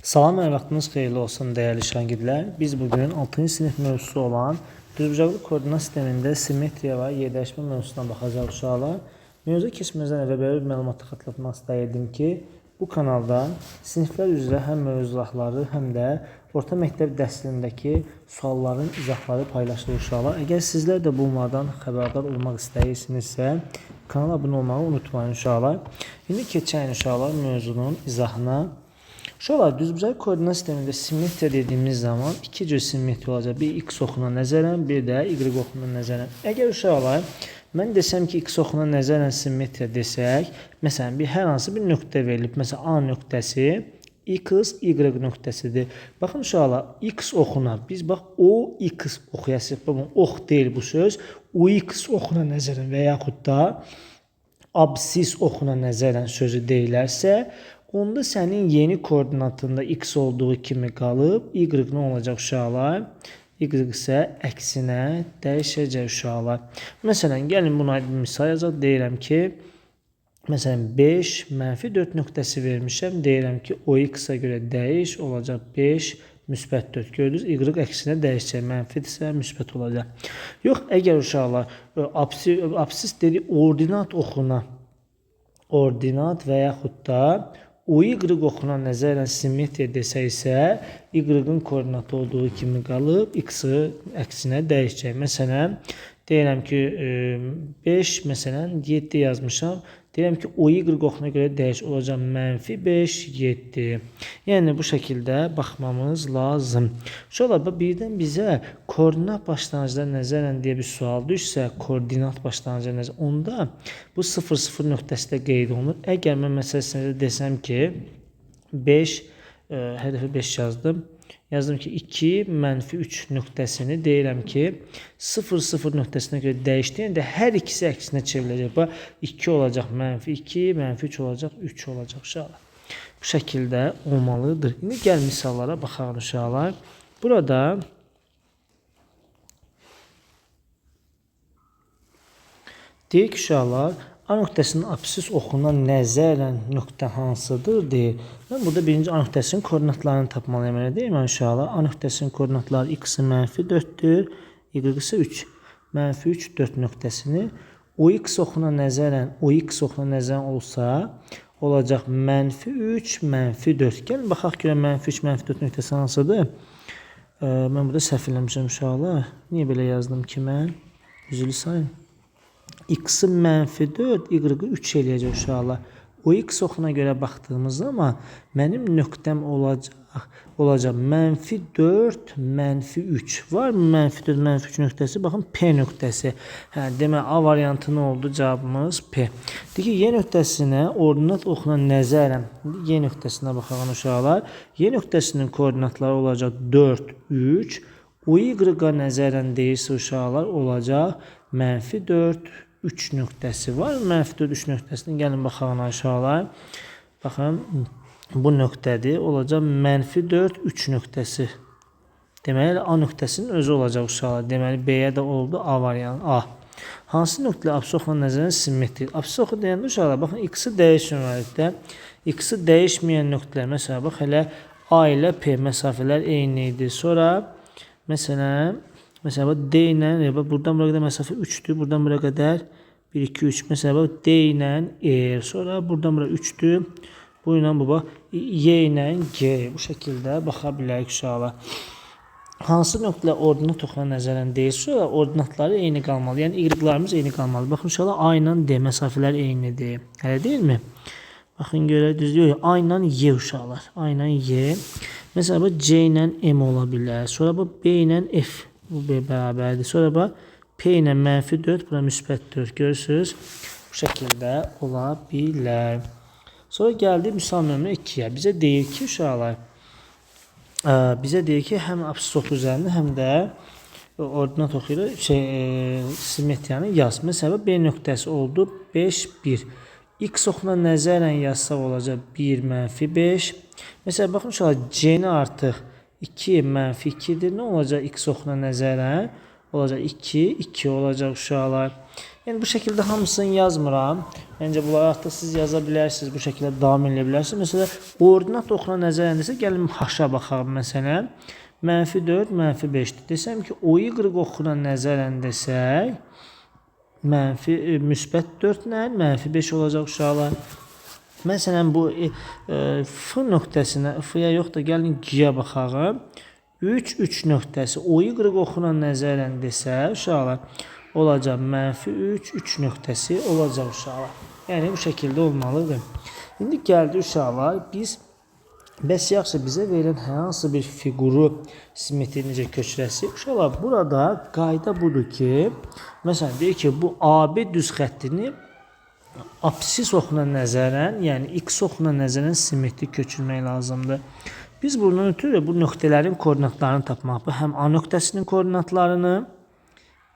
Salam, hər vaxtınız xeyirli olsun dəyərli şagirdlər. Biz bugün 6-cı sinif mövzusu olan düzbucaqlı koordinat sistemində simmetriya və yerləşmə mövzusuna baxacaq uşaqlar. Mövzuya keçməzdən əvvəl belə bir məlumatı xatırlatmaq istəyirdim ki, bu kanalda siniflər üzrə həm mövzuları, həm də orta məktəb təhsilindəki sualların izahları paylaşılır uşaqlar. Əgər sizlər də bunlardan xəbərdar olmaq istəyirsinizsə, kanala abunə olmağı unutmayın uşaqlar. İndi keçək uşaqlar mövzunun izahına. Uşaqlar, düzbucaqlı koordinat sistemində simmetriya dediyimiz zaman iki cür simmetriya olacaq. Bir x oxuna nəzərən, bir də y oxuna nəzərən. Əgər uşaqlar, mən desəm ki, x oxuna nəzərən simmetriya desək, məsələn, bir hər hansı bir nöqtə verilib. Məsələn, A nöqtəsi x, y nöqtəsidir. Baxın uşaqlar, x oxuna, biz bax o x oxuyasıq. Baxın, ox deyil bu söz. O x oxuna nəzərən və yaxud da absis oxuna nəzərən sözü deyilərsə, onda sənin yeni koordinatında x olduğu kimi qalıb, y nə olacaq uşaqlar? Y isə əksinə dəyişəcək uşaqlar. Məsələn, gəlin buna bir misal yazaq. Deyirəm ki, məsələn, 5 mənfi 4 nöqtəsi vermişəm. Deyirəm ki, o x-a görə dəyiş olacaq 5 müsbət 4. Gördünüz, y əksinə dəyişəcək. Mənfidirsə müsbət olacaq. Yox, əgər uşaqlar absis dedik ordinat oxuna, ordinat və yaxud da o y oxuna nəzərən simmetriya desək isə, y-ın koordinatı olduğu kimi qalıb, x-ı əksinə dəyişəcək. Məsələn, deyirəm ki, 5, məsələn, 7 yazmışam. Deyirəm ki, o y oxuna görə dəyiş olacaq mənfi 5, 7. Yəni, bu şəkildə baxmamız lazım. Uşaqlar, birdən bizə koordinat başlanğıcına nəzərən deyə bir sual düşsə, koordinat başlanğıcına nəzərən, onda bu 0, 0 nöqtəsi də qeyd olunur. Əgər mən məsələn sizə desəm ki, 5, hər dəfə 5 yazdım. Yazdım ki, 2 mənfi 3 nöqtəsini deyirəm ki, 0, 0 nöqtəsinə görə dəyişdiyəndə hər ikisi əksinə çevriləcək. Bax, 2 olacaq mənfi 2, mənfi 3 olacaq, 3 olacaq uşaqlar. Bu şəkildə olmalıdır. İndi gəl misallara baxaq uşaqlar. Burada deyir ki, uşaqlar, A nöqtəsinin absis oxuna nəzərən nöqtə hansıdır deyir. Mən burada birinci A nöqtəsinin koordinatlarını tapmalıyam, elə deyil mi uşaqlar? A nöqtəsinin koordinatları x-i mənfi 4-dür, y isə 3. Mənfi 3, 4 nöqtəsini o x oxuna nəzərən, o x oxuna nəzərən olsa, olacaq mənfi 3, mənfi 4. Gəlin baxaq görək mənfi 3, mənfi 4 nöqtəsi hansıdır? Mən burada səhv eləmişəm uşaqlar. Niyə belə yazdım ki mən? Üzrlü sayın. X-i mənfi 4, y-ı 3 eləyəcək uşaqlar. O x oxuna görə baxdığımız zaman mənim nöqtəm olacaq mənfi 4, mənfi 3. Var mı mənfi 4, mənfi 3 nöqtəsi? Baxın, P nöqtəsi. Hə, demək, A variantı nə oldu? Cavabımız P. Deyir ki, Y nöqtəsinə ordinat oxuna nəzərən, Y nöqtəsinə baxaq uşaqlar. Y nöqtəsinin koordinatları olacaq 4, 3. O Y-a nəzərən deyirsə uşaqlar olacaq mənfi 4, 3 nöqtəsi var. Mənfi 4, 3 nöqtəsini gəlin baxaq uşaqlar. Baxın, bu nöqtədir. Olacaq mənfi 4, 3 nöqtəsi. Deməli, A nöqtəsinin özü olacaq uşaqlar. Deməli, B-yə də oldu A variantı. A. Hansı nöqtələr absis oxuna nəzərən simmetrik? Absis oxu deyəndə uşaqlar, baxın, x-i dəyişməməlidir. X-i dəyişməyən nöqtələr. Məsələn, bax, elə A ilə P məsafələr eyni idi. Sonra, məsələn, bax, D ilə, bax, buradan bura qədər məsafə 3-dür, buradan bura qədər 1, 2, 3. Məsələn, bax, D ilə E, sonra buradan bura 3-dür, bu ilə bu, bax, Y ilə G. Bu şəkildə baxa bilərik uşaqlar. Hansı nöqtələr ordinat oxuna nəzərən deyilsə, ordinatları eyni qalmalı. Yəni, y-larımız eyni qalmalı. Baxın, uşaqlar, A ilə D məsafələr eynidir. Hələ deyilmi? Baxın, görək, düz yox, A ilə Y uşaqlar. A ilə Y. Məsələn, bu C ilə M ola bilər. Sonra bu B ilə F. Bu B bərabərdir. Sonra bax, P ilə mənfi 4, bura müsbət 4. Görürsünüz? Bu şəkildə ola bilər. Sonra gəldi misal nömrə 2-yə. Bizə deyir ki, uşaqlar, bizə deyir ki, həm absis oxu üzərində, həm də ordinat oxu ilə simmetriyanı yaz. Məsələn, B nöqtəsi oldu 5, 1. X oxuna nəzərən yazsaq olacaq 1, mənfi 5. Məsələn, baxın uşaqlar, C-ni artıq 2, mənfi 2-dir. Nə olacaq X oxuna nəzərən? Olacaq 2, 2 olacaq uşaqlar. Yəni bu şəkildə hamısını yazmıram. Məncə bunları artıq siz yaza bilərsiniz, bu şəkildə davam edə bilərsiniz. Məsələn, ordinat oxuna nəzərən desə, gəlin H-a baxaq məsələn. Mənfi 4, mənfi 5-dir. Desəm ki, OY oxuna nəzərən desək, mənfi müsbət 4 ilə mənfi 5 olacaq uşaqlar. Məsələn, bu F nöqtəsinə, F-ya yox da gəlin G-yə baxaq. 3, 3 nöqtəsi OY oxuna nəzərən desə, uşaqlar, olacaq mənfi 3, 3 nöqtəsi olacaq uşaqlar. Yəni, bu şəkildə olmalıdır. İndi gəldi uşaqlar, biz bəs yaxşı bizə verilən hər hansı bir fiquru simmetri necə köçürəsi? Uşaqlar, burada qayda budur ki, məsələn, deyir ki, bu AB düz xəttini absis oxuna nəzərən, yəni X oxuna nəzərən simmetri köçürmək lazımdır. Biz bundan ötürü bu nöqtələrin koordinatlarını tapmaq. Bu həm A nöqtəsinin koordinatlarını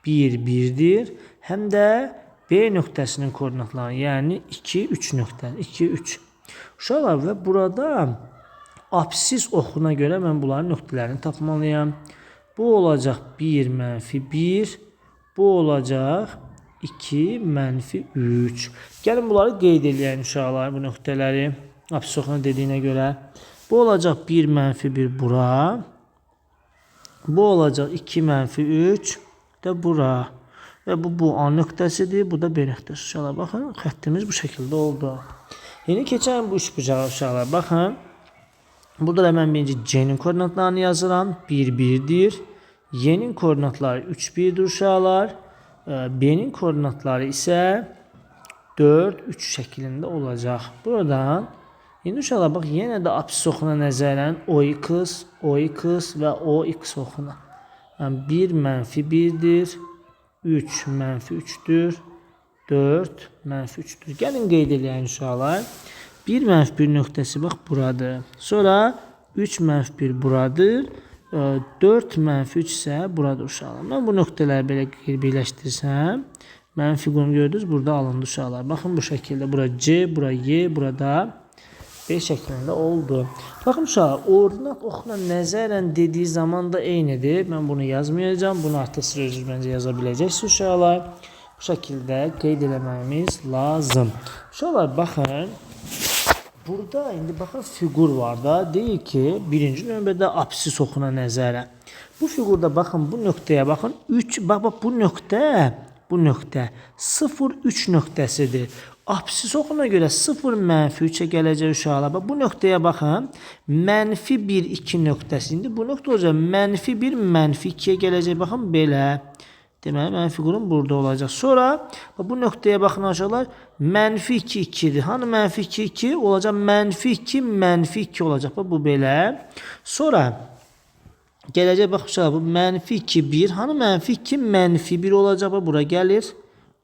1, 1-dir, həm də B nöqtəsinin koordinatlarını, yəni 2, 3 nöqtə, 2, 3. Uşaqlar, və burada absis oxuna görə mən bunların nöqtələrini tapmalıyam. Bu olacaq 1, mənfi 1, bu olacaq 2, mənfi 3. Gəlin bunları qeyd eləyək uşaqlar, bu nöqtələri absis oxuna dediyinə görə. Bu olacaq 1, mənfi 1 bura. Bu olacaq 2, mənfi 3 də bura. Və bu A nöqtəsidir, bu da B nöqtəsi. Uşaqlar, baxın, xəttimiz bu şəkildə oldu. İndi keçəlim bu üçbucağa uşaqlar. Baxın, burada da mən birinci C-nin koordinatlarını yazıram. 1, 1-dir. Y-nin koordinatları 3, 1-dir uşaqlar. B-nin koordinatları isə 4, 3 şəklində olacaq. Buradan İndi uşaqlar, bax, yenə də absis oxuna nəzərən OX, OX və OX oxuna. Yəni 1 mənfi 1-dir, 3 mənfi 3-dür, 4 mənfi 3-dür. Gəlin qeyd eləyək uşaqlar. 1 mənfi 1 nöqtəsi bax buradır. Sonra 3 mənfi 1 buradır. 4 mənfi 3 isə buradır uşaqlar. Mən bu nöqtələri belə birləşdirsəm, mənim figurum gördünüz, burada alındı uşaqlar. Baxın bu şəkildə bura C, bura Y, burada B şəklində oldu. Baxın uşaqlar, ordinat oxuna nəzərən dediyi zaman da eynidir. Mən bunu yazmayacağam. Bunu artıq siz özünüz məncə yaza biləcəksiniz uşaqlar. Bu şəkildə qeyd eləməyimiz lazım. Uşaqlar, baxın. Burada indi baxın fiqur var da. Deyir ki, birinci növbədə absis oxuna nəzərən. Bu fiqurda baxın, bu nöqtəyə baxın. 3, bax, bax, bu nöqtə, bu nöqtə 0, 3 nöqtəsidir. Absis oxuna görə 0 mənfi 3-ə gələcək uşaqlar. Bax, bu nöqtəyə baxın. Mənfi 1, 2 nöqtəsi. İndi bu nöqtə olacaq. Mənfi 1, mənfi 2-yə gələcək. Baxın, belə. Deməli, mənim fiqurum burada olacaq. Sonra bax, bu nöqtəyə baxın uşaqlar. Mənfi 2, 2-dir. Hanı mənfi 2, 2 olacaq? Mənfi 2, mənfi 2 olacaq. Bax, bu belə. Sonra gələcək, bax, uşaqlar, bu mənfi 2, 1. Hanı mənfi 2, mənfi 1 olacaq. Bax, bura gəlir.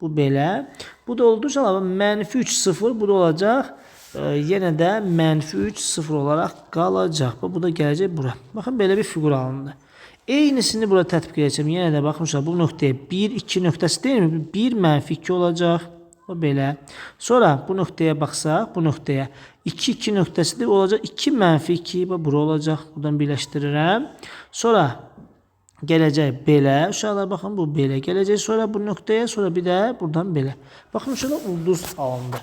Bu belə. Bu da oldu uşaqlar, mənfi 3, 0. Bu da olacaq. Yenə də mənfi 3, 0 olaraq qalacaq. Bax, bu da gələcək bura. Baxın, belə bir fiqur alındı. Eynisini bura tətbiq edəcəm. Yenə də baxın uşaqlar, bu nöqtəyə 1, 2 nöqtəsi deyilmi? 1, mənfi 2 olacaq. Bu belə. Sonra bu nöqtəyə baxsaq, bu nöqtəyə 2, 2 nöqtəsidir. Olacaq 2, mənfi 2. Bax, bura olacaq. Buradan birləşdirirəm. Sonra gələcək belə. Uşaqlar, baxın, bu belə gələcək. Sonra bu nöqtəyə, sonra bir də buradan belə. Baxın, uşaqlar, ulduz alındı.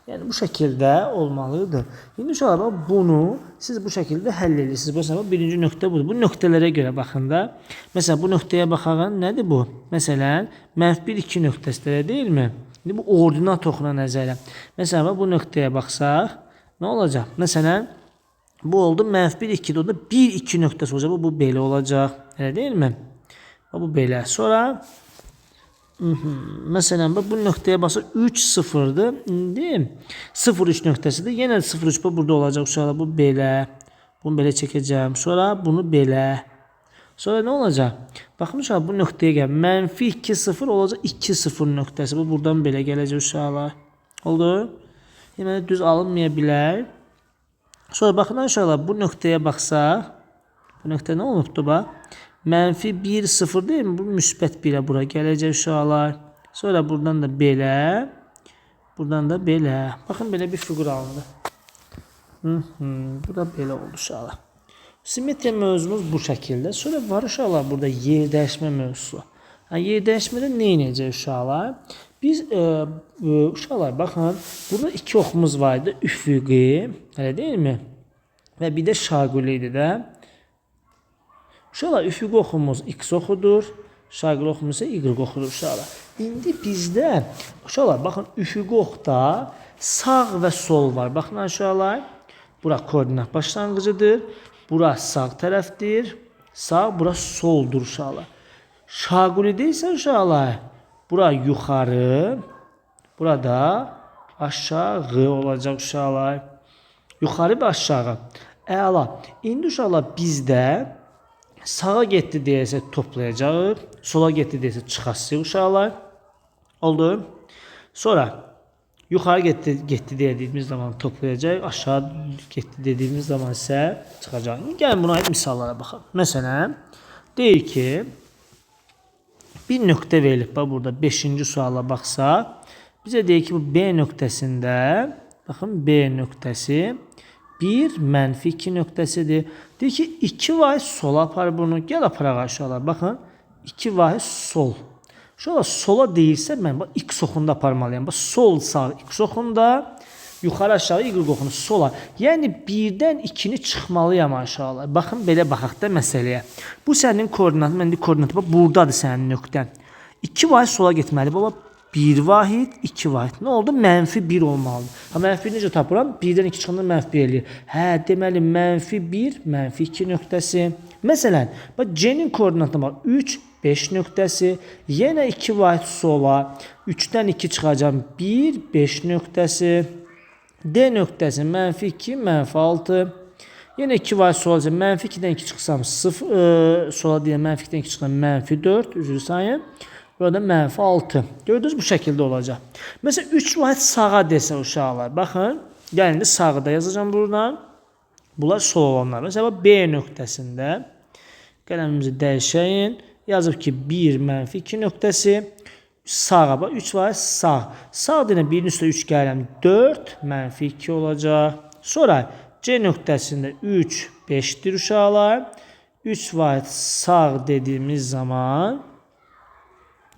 Yəni, bu şəkildə olmalıdır. İndi uşaqlar, bax, bunu siz bu şəkildə həll edirsiniz. Məsələn, birinci nöqtə budur. Bu nöqtələrə görə baxın da. Məsələn, bu nöqtəyə baxaq, nədir bu? Məsələn, mənfi 1, 2 nöqtəsidir, deyilmi? İndi bu ordinat oxuna nəzərən. Məsələn, bax, bu nöqtəyə baxsaq, nə olacaq? Məsələn, bu oldu mənfi 1, 2-dir. Orada 1, 2 nöqtəsi olacaq. Bu belə olacaq. Elə deyilmi? Bax, bu belə. Sonra məsələn, bax, bu nöqtəyə baxsaq 3, 0-dır. İndi 0, 3 nöqtəsidir. Yenə 0, 3 burada olacaq uşaqlar. Bu belə. Bunu belə çəkəcəm. Sonra bunu belə. Sonra nə olacaq? Baxın uşaqlar, bu nöqtəyə gəl. Mənfi 2, 0 olacaq 2, 0 nöqtəsi. Bu buradan belə gələcək uşaqlar. Oldu? Deməli, düz alınmaya bilər. Sonra baxın uşaqlar, bu nöqtəyə baxsaq, bu nöqtə nə olubdur bax? Mənfi 1, 0 deyilmi? Bu müsbət 1-ə bura gələcək uşaqlar. Sonra buradan da belə, buradan da belə. Baxın, belə bir fiqur alındı. Bu da belə oldu uşaqlar. Simmetriya mövzumuz bu şəkildə. Sonra var uşaqlar burada yer dəyişmə mövzusu. Hə, yer dəyişmədə nə edəcək uşaqlar? Biz uşaqlar baxın, burada iki oxumuz var idi. Üfüqi, elə deyilmi? Və bir də şaquli idi də. Uşaqlar, üfüqi oxumuz x oxudur, şaquli oxumuz isə y oxudur uşaqlar. İndi bizdə uşaqlar baxın, üfüqi oxda sağ və sol var. Baxın uşaqlar, bura koordinat başlanğıcıdır. Bura sağ tərəfdir. Sağ, bura soldur uşaqlar. Şaqulidə isə uşaqlar, bura yuxarı, burada aşağı olacaq uşaqlar. Yuxarı və aşağı. Əla. İndi uşaqlar bizdə sağa getdi deyəsə toplayacağıq, sola getdi deyəsə çıxasıq uşaqlar. Oldu. Sonra yuxarı getdi dediyimiz zaman toplayacaq, aşağı getdi dediyimiz zaman isə çıxacaq. Gəlin buna aid misallara baxaq. Məsələn, deyir ki, bir nöqtə verilib, bax burada 5-ci suala baxsaq, bizə deyir ki, bu B nöqtəsində, baxın B nöqtəsi 1 mənfi 2 nöqtəsidir. Deyir ki, 2 vahid sola apar bunu. Gəl aparaq uşaqlar. Baxın, 2 vahid sol. Uşaqlar, sola deyirsə, mən bax, x oxunda aparmalıyam. Bax, sol sağ x oxunda, yuxarı aşağı y oxunu sola. Yəni 1-dən 2-ni çıxmalıyam uşaqlar. Baxın, belə baxaq da məsələyə. Bu sənin koordinatın, mən deyim koordinatı, bax, buradadır sənin nöqtən. 2 vahid sola getməli. Baba, 1 vahid, 2 vahid. Nə oldu? Mənfi 1 olmalıdır. Ha, mənfi 1 necə tapıram? 1-dən 2 çıxanda mənfi 1 eləyir. Hə, deməli, mənfi 1, mənfi 2 nöqtəsi. Məsələn, bax, C-nin koordinatına bax, 3, 5 nöqtəsi. Yenə 2 vahid sola, 3-dən 2 çıxacam, 1, 5 nöqtəsi. D nöqtəsi, mənfi 2, mənfi 6. Yenə 2 vahid sola, mənfi 2-dən 2 çıxsam, 0, sola deyəm, mənfi 2-dən 2 çıxsam, mənfi 4, üzr sayın. Burada mənfi 6. Gördünüz, bu şəkildə olacaq. Məsələn, 3 vahid sağa desə uşaqlar. Baxın, gəlin indi sağı da yazacağam buradan. Bunlar sol olanlar. Məsələn, B nöqtəsində qələmimizi dəyişəyin. Yazıb ki, 1 mənfi 2 nöqtəsi. Sağa, bax, 3 vahid sağ. Sağ deyənə 1-in üstə 3 gəlirəm. 4 mənfi 2 olacaq. Sonra C nöqtəsində 3, 5-dir uşaqlar. 3 vahid sağ dediyimiz zaman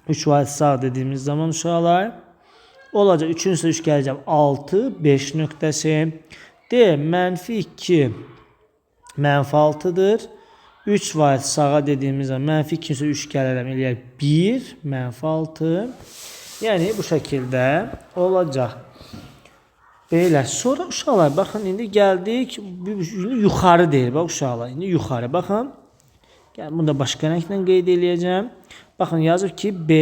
3 vahid sağ dediyimiz zaman uşaqlar olacaq. 3-ün üstə 3 gələcəm. 6, 5 nöqtəsi. D, mənfi 2, mənfi 6-dır. 3 vahid sağa dediyimiz zaman mənfi 2-nin üstə 3 gələrəm. Eləyər 1, mənfi 6. Yəni, bu şəkildə olacaq. Belə. Sonra uşaqlar, baxın, indi gəldik. İndi yuxarı deyir, bax uşaqlar. İndi yuxarı, baxın. Gəlin, bunu da başqa rənglə qeyd eləyəcəm. Baxın, yazıb ki, B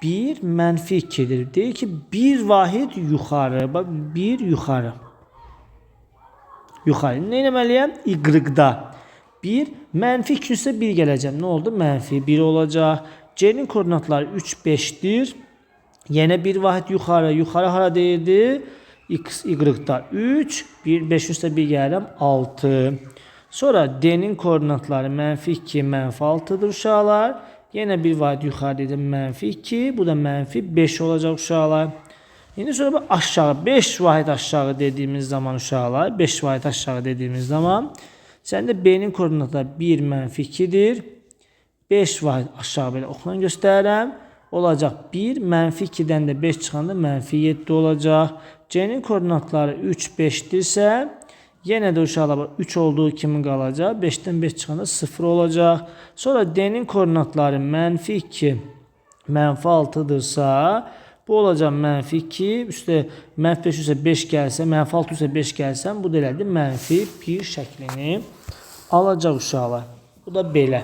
1 mənfi 2-dir. Deyir ki, 1 vahid yuxarı. Bax, 1 yuxarı. Yuxarı. Nə etməliyəm? Y-da. 1 mənfi 2 üstə 1 gələcəm. Nə oldu? Mənfi 1 olacaq. C-nin koordinatları 3, 5-dir. Yenə 1 vahid yuxarı. Yuxarı hara deyirdi? X, Y-da 3. 1, 5 üstə 1 gəlirəm. 6. Sonra D-nin koordinatları mənfi 2, mənfi 6-dır uşaqlar. Yenə 1 vahid yuxarı dedim, mənfi 2. Bu da mənfi 5 olacaq uşaqlar. İndi sonra aşağı, 5 vahid aşağı dediyimiz zaman uşaqlar, 5 vahid aşağı dediyimiz zaman səndə B-nin koordinatları 1, mənfi 2-dir. 5 vahid aşağı belə oxla göstərirəm. Olacaq 1, mənfi 2-dən də 5 çıxanda mənfi 7 olacaq. C-nin koordinatları 3, 5-dirsə, yenə də uşaqlar 3 olduğu kimi qalacaq. 5-dən 5 çıxanda 0 olacaq. Sonra D-nin koordinatları mənfi 2, mənfi 6-dırsa, bu olacaq mənfi 2, üstə mənfi 5 üstə 5 gəlsə, mənfi 6 üstə 5 gəlsəm, bu da elədir, mənfi 1 şəklini alacaq uşaqlar. Bu da belə.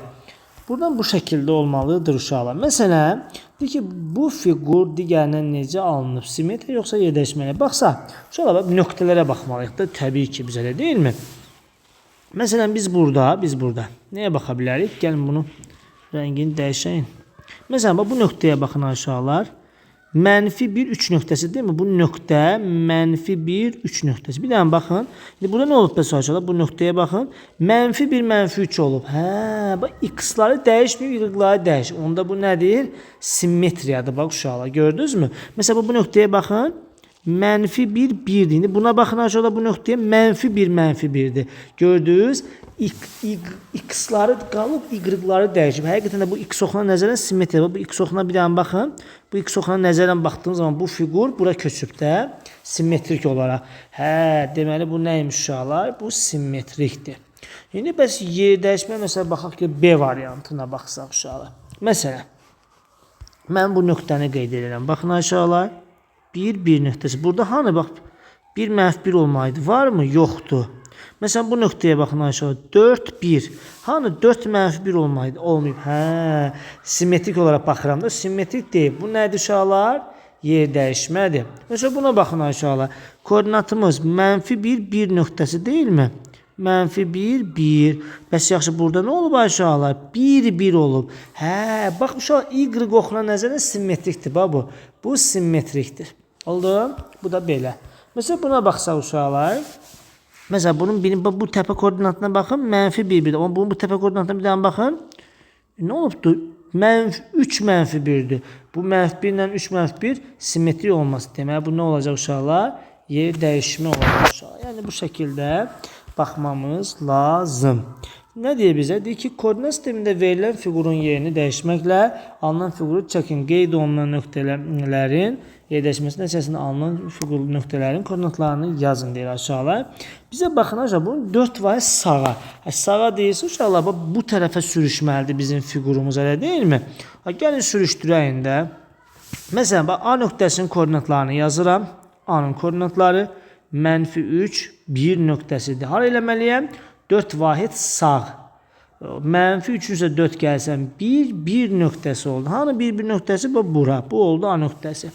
Buradan bu şəkildə olmalıdır uşaqlar. Məsələn, deyir ki, bu fiqur digərindən necə alınıb? Simmetriya yoxsa yerdəşməli? Baxsa, uşaqlar, nöqtələrə baxmalıyıq da, təbii ki, bizə də deyilmi? Məsələn, biz burada nəyə baxa bilərik? Gəlin bunu rəngini dəyişəyin. Məsələn, bax, bu nöqtəyə baxın uşaqlar. Mənfi 1, 3 nöqtəsi deyil mi? Bu nöqtə mənfi 1, 3 nöqtəsi. Bir dənə baxın. İndi burada nə olub bəs uşaqlar? Bu nöqtəyə baxın. Mənfi 1, mənfi 3 olub. Hə, bax, x-ları dəyişməyib, y-ları dəyişir. Onda bu nədir? Simmetriyadır. Bax uşaqlar, gördünüzmü? Məsələn, bu nöqtəyə baxın. Mənfi 1, 1-dir. İndi buna baxın aşağıda bu nöqtəyə mənfi 1, mənfi 1-dir. Gördünüz? X-ları qalıb, Y-ları dəyişib. Həqiqətən də bu X oxuna nəzərən simmetriya. Bu X oxuna bir dənə baxın. Bu X oxuna nəzərən baxdığınız zaman bu fiqur bura köçüb də simmetrik olaraq. Hə, deməli bu nəymiş uşaqlar? Bu simmetrikdir. İndi bəs yer dəyişmə məsələn baxaq ki, B variantına baxsaq uşaqlar. Məsələn, mən bu nöqtəni qeyd edirəm. Baxın uşaqlar. 1, 1 nöqtəsi. Burada hanı bax 1 mənfi 1 olmalıydı. Varmı? Yoxdur. Məsələn bu nöqtəyə baxın aşağı. 4, 1. Hanı 4 mənfi 1 olmalıydı? Olmayıb. Hə, simmetrik olaraq baxıram da. Simmetrik deyil. Bu nədir uşaqlar? Yer dəyişmədir. Məsələn buna baxın uşaqlar. Koordinatımız mənfi 1, 1 nöqtəsi deyilmi? Mənfi 1, 1. Bəs yaxşı burada nə olub uşaqlar? 1, 1 olub. Hə, bax uşaqlar Y oxuna nəzərən simmetrikdir. Bax bu. Bu simmetrikdir. Oldu? Bu da belə. Məsələn buna baxsaq uşaqlar. Məsələn bunun birin, bu təpə koordinatına baxın. Mənfi 1, 1. Amma bunun bu təpə koordinatına bir dənə baxın. Nə olubdur? Mənfi 3 mənfi 1-dir. Bu mənfi 1 ilə 3 mənfi 1 simmetrik olmaz. Deməli bu nə olacaq uşaqlar? Yer dəyişimi olacaq uşaqlar. Yəni bu şəkildə baxmamız lazım. Nə deyir bizə? Deyir ki, koordinat sistemində verilən fiqurun yerini dəyişməklə alınan fiquru çəkin. Qeyd olunan nöqtələrin yer dəyişməsi nəticəsində alınan fiqur nöqtələrin koordinatlarını yazın deyir aşağılar. Bizə baxın aşağı, bunun 4 vahid sağa. Sağa deyirsə uşaqlar, bax, bu tərəfə sürüşməlidir bizim fiqurumuz, elə deyilmi? Ha, gəlin sürüşdürəyin də. Məsələn, bax, A nöqtəsinin koordinatlarını yazıram. A-nın koordinatları mənfi 3, 1 nöqtəsidir. Hara eləməliyəm? 4 vahid sağ. Mənfi 3 isə 4 gəlsəm 1, 1 nöqtəsi oldu. Hanı 1, 1 nöqtəsi? Bu bura. Bu oldu A nöqtəsi.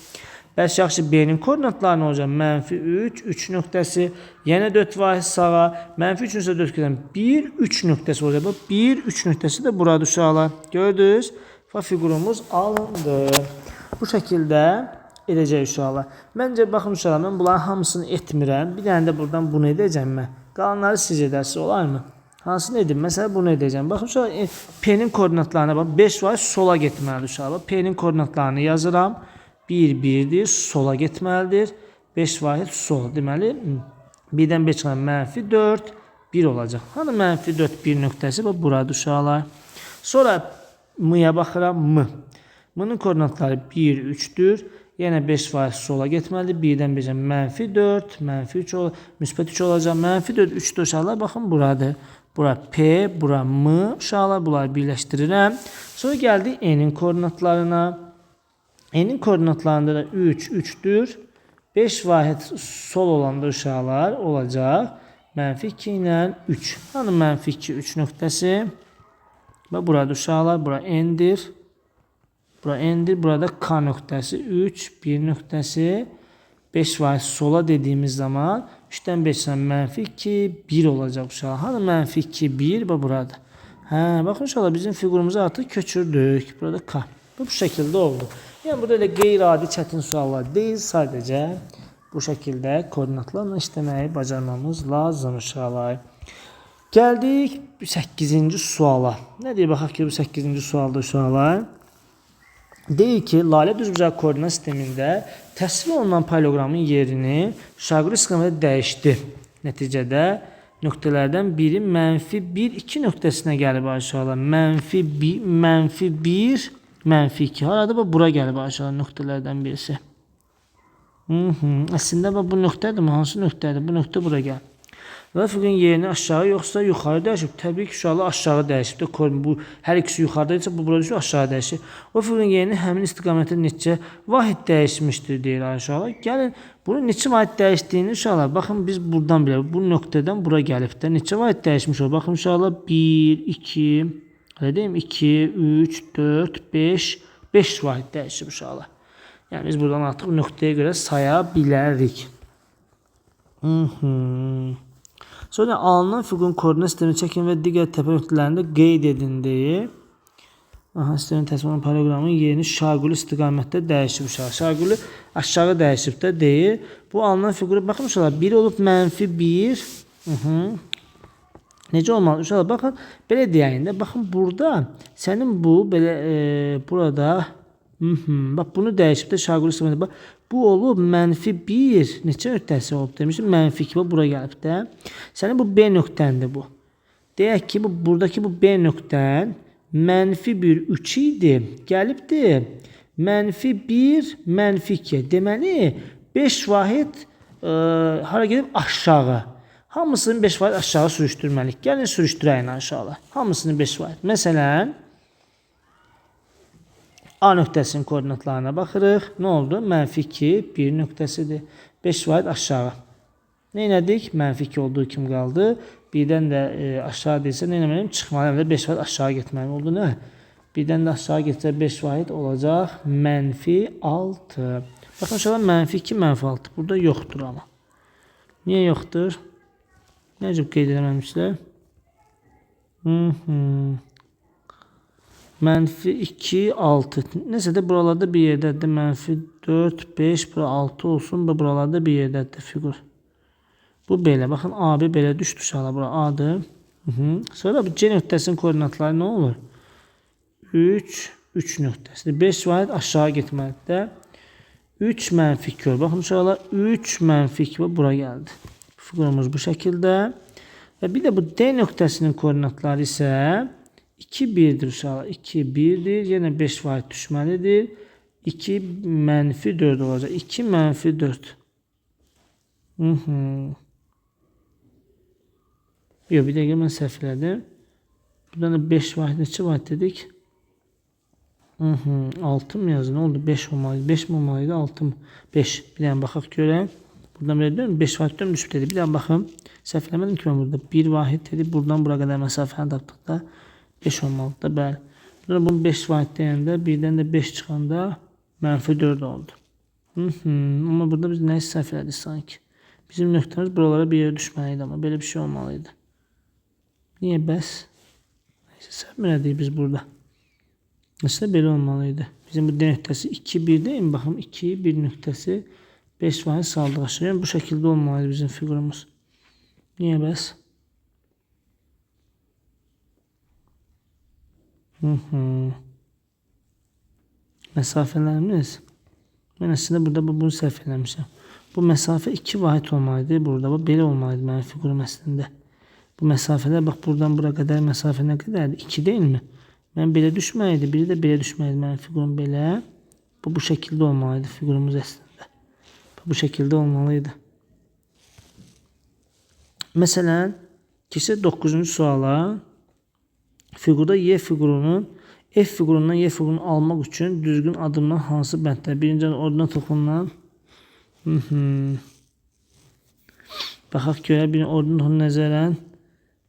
Bəs yaxşı B-nin koordinatları nə olacaq? Mənfi 3, 3 nöqtəsi. Yenə 4 vahid sağa. Mənfi 3 isə 4 gəlsəm 1, 3 nöqtəsi olacaq. Bu 1, 3 nöqtəsi də buradır uşaqlar. Gördünüz? Və fiqurumuz alındı. Bu şəkildə edəcək uşaqlar. Məncə baxın uşaqlar, mən bunların hamısını etmirəm. Bir dənə də buradan bunu edəcəm mən. Qalanları siz edərsiniz, olarmı? Hansını edim? Məsələn, bunu edəcəm. Baxın uşaqlar, P-nin koordinatlarına bax. 5 vahid sola getməlidir uşaqlar. P-nin koordinatlarını yazıram. 1, 1-dir. Sola getməlidir. 5 vahid sol. Deməli, 1-dən 5 çıxan mənfi 4, 1 olacaq. Hanı mənfi 4, 1 nöqtəsi? Bax, buradır uşaqlar. Sonra M-ya baxıram. M. M-nin koordinatları 1, 3-dür. Yenə 5 vahid sola getməlidir. 1-dən 5-ə mənfi 4, mənfi 3, müsbət 3 olacaq. Mənfi 4, 3 uşaqlar. Baxın, buradır. Bura P, bura M uşaqlar. Bunları birləşdirirəm. Sonra gəldik N-in koordinatlarına. N-in koordinatlarında da 3, 3-dür. 5 vahid sol olanda uşaqlar olacaq. Mənfi 2 ilə 3. Hanı mənfi 2, 3 nöqtəsi. Və burada uşaqlar, bura N-dir. Bura N-dir. Burada K nöqtəsi 3, 1 nöqtəsi. 5 vahid sola dediyimiz zaman 3-dən 5-dən mənfi 2, 1 olacaq uşaqlar. Hanı mənfi 2, 1? Bax burada. Hə, baxın uşaqlar, bizim fiqurumuzu artıq köçürdük. Burada K. Bu şəkildə oldu. Yəni burada elə qeyri-adi çətin suallar deyil, sadəcə bu şəkildə koordinatlarla işləməyi bacarmamız lazım uşaqlar. Gəldik 8-ci suala. Nə deyir baxaq ki, bu 8-ci sualda uşaqlar? Deyir ki, lalə düzbucaq koordinat sistemində təsvir olunan paralleloqramın yerini şaquli istiqamətdə dəyişdi. Nəticədə nöqtələrdən biri mənfi 1, 2 nöqtəsinə gəlib aşağılar. Mənfi 1, mənfi 1, mənfi 2. Harada? Bax, bura gəlib aşağılar nöqtələrdən birisi. Əslində bax, bu nöqtədir mi? Hansı nöqtədir? Bu nöqtə bura gəlib. Və fiqurun yerini aşağı yoxsa yuxarı dəyişib. Təbii ki, uşaqlar aşağı dəyişib. Bu hər ikisi yuxarıdaysa bu bura düşür, aşağı dəyişir. O fiqurun yerini həmin istiqamətdə neçə vahid dəyişmişdir deyir uşaqlar. Gəlin bunu neçə vahid dəyişdiyini uşaqlar. Baxın biz buradan bilərik. Bu nöqtədən bura gəlib də neçə vahid dəyişmiş olur. Baxın uşaqlar 1, 2, elə deyim 2, 3, 4, 5, 5 vahid dəyişib uşaqlar. Yəni biz buradan artıq nöqtəyə görə saya bilərik. Sonra alınan fiqurun koordinat sistemini çəkin və digər təpə nöqtələrini də qeyd edin deyir. Aha, sistemin təsvir olunan paralleloqramın yerini şaquli istiqamətdə dəyişib uşaqlar. Şaquli aşağı dəyişib də deyir. Bu alınan fiquru baxın uşaqlar, 1 olub mənfi 1. Necə olmalı? Uşaqlar baxın, belə deyəyində, baxın burada sənin bu belə burada Bax, bunu dəyişib də şaquli istiqamətdə. Bax, bu olub mənfi 1. Neçə nöqtəsi olub demişdim? Mənfi 2. Bax, bura gəlib də. Sənin bu B nöqtəndir bu. Deyək ki, bu, buradakı bu B nöqtən mənfi 1, 3 idi. Gəlibdir. Mənfi 1, mənfi 2. Deməli, 5 vahid hara gedib? Aşağı. Hamısını 5 vahid aşağı sürüşdürməliyik. Gəlin sürüşdürəyin aşağılar. Hamısını 5 vahid. Məsələn, A nöqtəsinin koordinatlarına baxırıq. Nə oldu? Mənfi 2, 1 nöqtəsidir. 5 vahid aşağı. Nə elədik? Mənfi 2 olduğu kimi qaldı. Birdən də aşağı deyilsə, nə eləməliyim? Çıxmalıyam da 5 vahid aşağı getməliyim. Oldu nə? Birdən də aşağı getsə 5 vahid olacaq. Mənfi 6. Baxın, aşağıda mənfi 2, mənfi 6. Burada yoxdur amma. Niyə yoxdur? Nə cür qeyd eləməmişlər? Mənfi 2, 6. Nəsə də buralarda bir yerdədir. Mənfi 4, 5, bura 6 olsun və buralarda bir yerdədir fiqur. Bu belə. Baxın, AB belə düşdü uşaqlar. Bura A-dır. Sonra bu C nöqtəsinin koordinatları nə olur? 3, 3 nöqtəsidir. 5 vahid aşağı getməlidir də. 3 mənfi 2 olur. Baxın uşaqlar, 3 mənfi 2 bura gəldi. Fiqurumuz bu şəkildə. Və bir də bu D nöqtəsinin koordinatları isə 2, 1-dir uşaqlar. 2, 1-dir. Yenə 5 vahid düşməlidir. 2 mənfi 4 olacaq. 2 mənfi 4. Yox, bir dəqiqə mən səhv elədim. Buradan da 5 vahid, neçə vahid dedik? 6 mı yazdı? Nə oldu? 5 olmalıydı. 5 mi olmalıydı? 6 mı? 5. Bir dənə baxaq görək. Buradan belə deyim, 5 vahid düşüb dedi. Bir dənə baxım. Səhv eləmədim ki, mən burada 1 vahid dedi. Buradan bura qədər məsafəni tapdıq da 5 olmalıdır da, bəli. Burada bunu 5 vahid deyəndə, birdən də 5 çıxanda mənfi 4 oldu. Amma burada biz nəyi səhv elədik sanki? Bizim nöqtəmiz buralara bir yerə düşməliydi amma belə bir şey olmalıydı. Niyə bəs? Neysə, səhv elədik biz burada. Əslində belə olmalıydı. Bizim bu D nöqtəsi 2, 1 deyil mi? Baxın, 2, 1 nöqtəsi 5 vahid saldıq aşağı. Yəni, bu şəkildə olmalıydı bizim fiqurumuz. Niyə bəs? Məsafələrimiz. Mən əslində burada bunu səhv eləmişəm. Bu məsafə 2 vahid olmalıydı burada. Bu belə olmalıydı mənim fiqurum əslində. Bu məsafələr, bax, buradan bura qədər məsafə nə qədərdir? 2 deyilmi? Mən belə düşməliydi. Biri də belə düşməliydi mənim fiqurum belə. Bu şəkildə olmalıydı fiqurumuz əslində. Bu şəkildə olmalıydı. Məsələn, keçək 9-cu suala. Fiqurda Y fiqurunun F fiqurundan Y fiqurunu almaq üçün düzgün adımdan hansı bəndlər? Birinci ordinat oxundan. Baxaq görək, bir ordinat oxundan nəzərən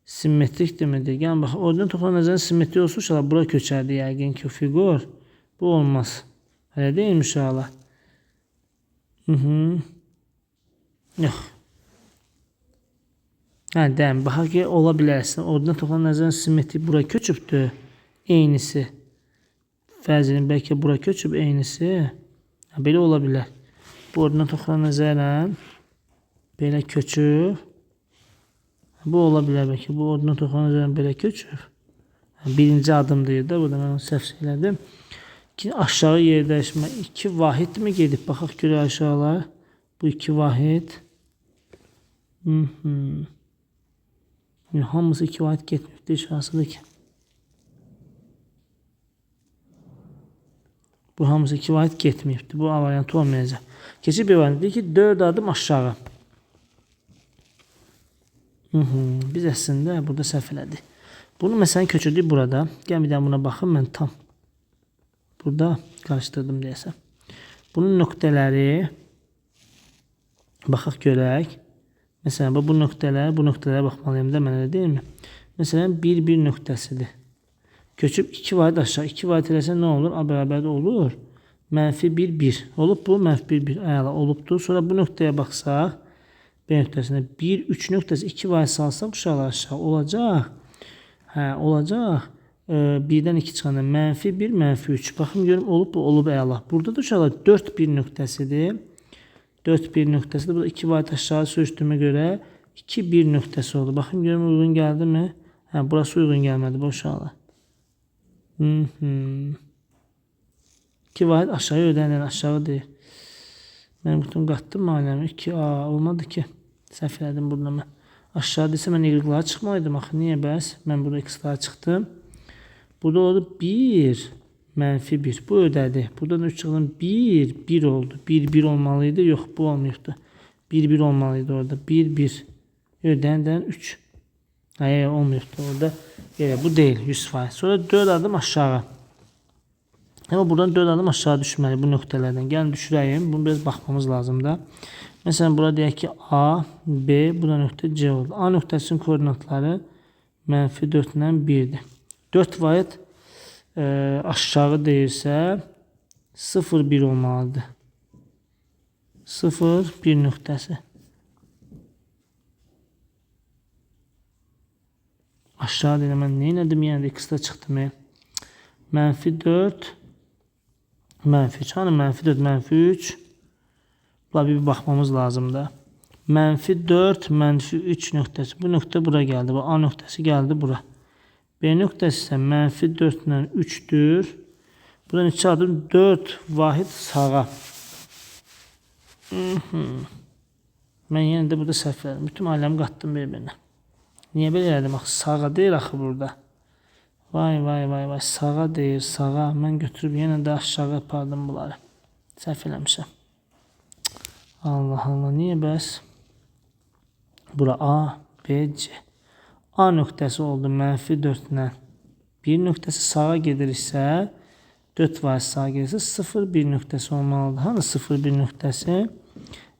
simmetrikdir midir? Yəni, bax, ordinat oxundan nəzərən simmetrik olsun, uşaqlar, bura köçərdi yəqin ki, o fiqur. Bu olmaz. Hələ deyilmi uşaqlar? Yox. Hə, deyəm, baxaq ki, ola bilər əslində. Ordinat oxundan nəzərən simmetrik bura köçübdür. Eynisi. Fərz edin, bəlkə bura köçüb eynisi. Hə, belə ola bilər. Bu ordinat oxundan nəzərən belə köçüb. Bu ola bilər bəlkə. Bu ordinat oxundan nəzərən belə köçüb. Hə, birinci adım deyir də. Burada mən onu səhv elədim. İki, aşağı yerdəşmə. 2 vahid mi gedib? Baxaq görək aşağılar. Bu 2 vahid. Yəni, hamısı 2 vahid getməyibdir. Hansıdır ki? Bu hamısı 2 vahid getməyibdir. Bu A variantı olmayacaq. Keçib B variantı deyir ki, 4 adım aşağı. Biz əslində burada səhv elədik. Bunu məsələn köçürdük burada. Gəlin bir dənə buna baxın. Mən tam burada qarışdırdım deyəsən. Bunun nöqtələri baxaq görək. Məsələn, bu nöqtələr, bu nöqtələrə baxmalıyam da mən, elə deyilmi? Məsələn, 1, 1 nöqtəsidir. Köçüb 2 vahid aşağı. 2 vahid eləsə nə olur? A bərabərdə olur. Mənfi 1, 1. Olub bu? Mənfi 1, 1. Əla, olubdur. Sonra bu nöqtəyə baxsaq, B nöqtəsinə 1, 3 nöqtəsi 2 vahid salsaq, uşaqlar aşağı olacaq. Hə, olacaq. 1-dən 2 çıxanda mənfi 1, mənfi 3. Baxın, görüm, olub bu? Olub, əla. Burada da uşaqlar 4, 1 nöqtəsidir. 4, 1 nöqtəsidir. Burada 2 vahid aşağı sürüşdüyümə görə 2, 1 nöqtəsi oldu. Baxın, görüm, uyğun gəldi mi? Hə, burası uyğun gəlmədi, bu uşaqlar. 2 vahid aşağı ödənən aşağı deyir. Mən bütün qatdım aləmi. 2A olmadı ki. Səhv elədim burada mən. Aşağı desə mən y-lara çıxmalıydım axı. Niyə bəs? Mən burada x-lara çıxdım. Burada oldu 1, mənfi 1. Bu ödədi. Buradan 3 çıxdım. 1, 1 oldu. 1, 1 olmalıydı. Yox, bu olmayıbdı. 1, 1 olmalıydı orada. 1, 1. Ödəndən 3. Hayır, olmayıbdı orada. Elə, bu deyil 100%. Sonra 4 adım aşağı. Amma buradan 4 adım aşağı düşməli bu nöqtələrdən. Gəlin düşürəyim. Bunu biraz baxmamız lazım da. Məsələn, bura deyək ki, A, B, bu da nöqtə C oldu. A nöqtəsinin koordinatları mənfi 4 ilə 1-dir. 4 vahid aşağı deyirsə 0, 1 olmalıdır. 0, 1 nöqtəsi. Aşağı deyirəm, mən nə elədim? Yenə də x-də çıxdım. Mənfi 4, mənfi 3. Hani mənfi 4, mənfi 3. Buna bir baxmamız lazımdır. Mənfi 4, mənfi 3 nöqtəsi. Bu nöqtə bura gəldi. Bu A nöqtəsi gəldi bura. B nöqtəsi isə mənfi 4 ilə 3-dür. Buradan 2 adım 4 vahid sağa. Mən yenə də burada səhv elədim. Bütün ailəmi qatdım bir-birinə. Niyə belə elədim? Axı, sağa deyir axı burada. Vay, vay, vay, vay. Sağa deyir, sağa. Mən götürüb yenə də aşağı apardım bunları. Səhv eləmişəm. Allah Allah. Niyə bəs? Bura A, B, C. A nöqtəsi oldu mənfi 4 ilə. 1 nöqtəsi sağa gedirsə, 4 vahid sağa gedirsə 0, 1 nöqtəsi olmalıdır. Hanı 0, 1 nöqtəsi?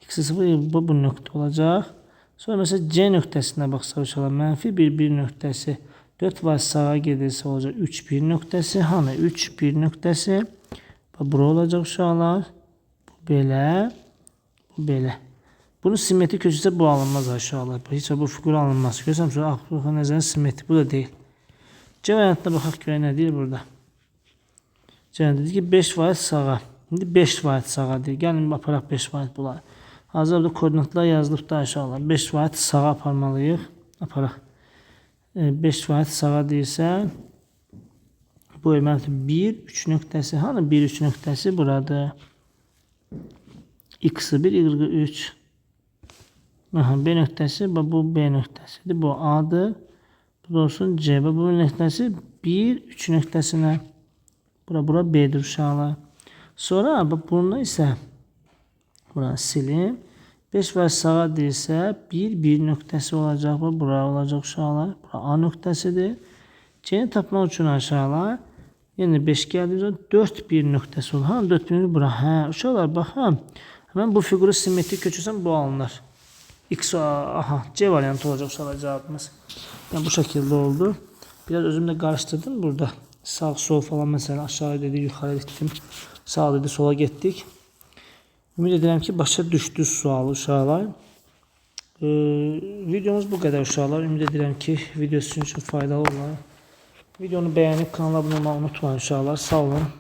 X 0, bu nöqtə olacaq. Sonra məsələn C nöqtəsinə baxsaq uşaqlar, mənfi 1, 1 nöqtəsi 4 vahid sağa gedirsə olacaq 3, 1 nöqtəsi. Hanı 3, 1 nöqtəsi? Bura olacaq uşaqlar. Bu belə, bu belə. Bunu simmetrik köçürsə bu alınmaz uşaqlar. Heç bu fiqur alınmaz. Görürsən, sonra axı nəzərin simmetrik, bu da deyil. C variantına baxaq görək nə deyir burada. C variantı deyir ki 5 vahid sağa. İndi 5 vahid sağa deyir. Gəlin aparaq 5 vahid bunları. Hazırda koordinatlar yazılıb da uşaqlar. 5 vahid sağa aparmalıyıq. Aparaq. 5 vahid sağa deyirsə bu mənfi 1, 3 nöqtəsi. Hanı 1, 3 nöqtəsi buradır. X-i 1, Y-i 3. Aha, B nöqtəsi, bu B nöqtəsidir. Bu A-dır. Bu da olsun C. Bu nöqtəsi 1, 3 nöqtəsinə. Bura B-dir uşaqlar. Sonra bununla isə buranı silim. 5 vahid sağa deyirsə 1, 1 nöqtəsi olacaq. Bu bura olacaq uşaqlar. Bura A nöqtəsidir. C-ni tapmaq üçün aşağılar yenə 5 gəldiyimiz 4, 1 nöqtəsi olur. Ha, 4, 1 bura. Hə, uşaqlar baxın. Mən bu fiquru simmetrik köçürsəm bu alınır. X, aha, C variantı olacaq uşaqlar cavabımız. Yəni bu şəkildə oldu. Biraz özüm də qarışdırdım burada. Sağ, sol falan məsələn aşağı dedi, yuxarı getdim. Sağ dedi, sola getdik. Ümid edirəm ki, başa düşdü sualı uşaqlar. Videomuz bu qədər uşaqlar. Ümid edirəm ki, video sizin üçün faydalı olar. Videonu bəyənib kanala abunə olmağı unutmayın uşaqlar. Sağ olun.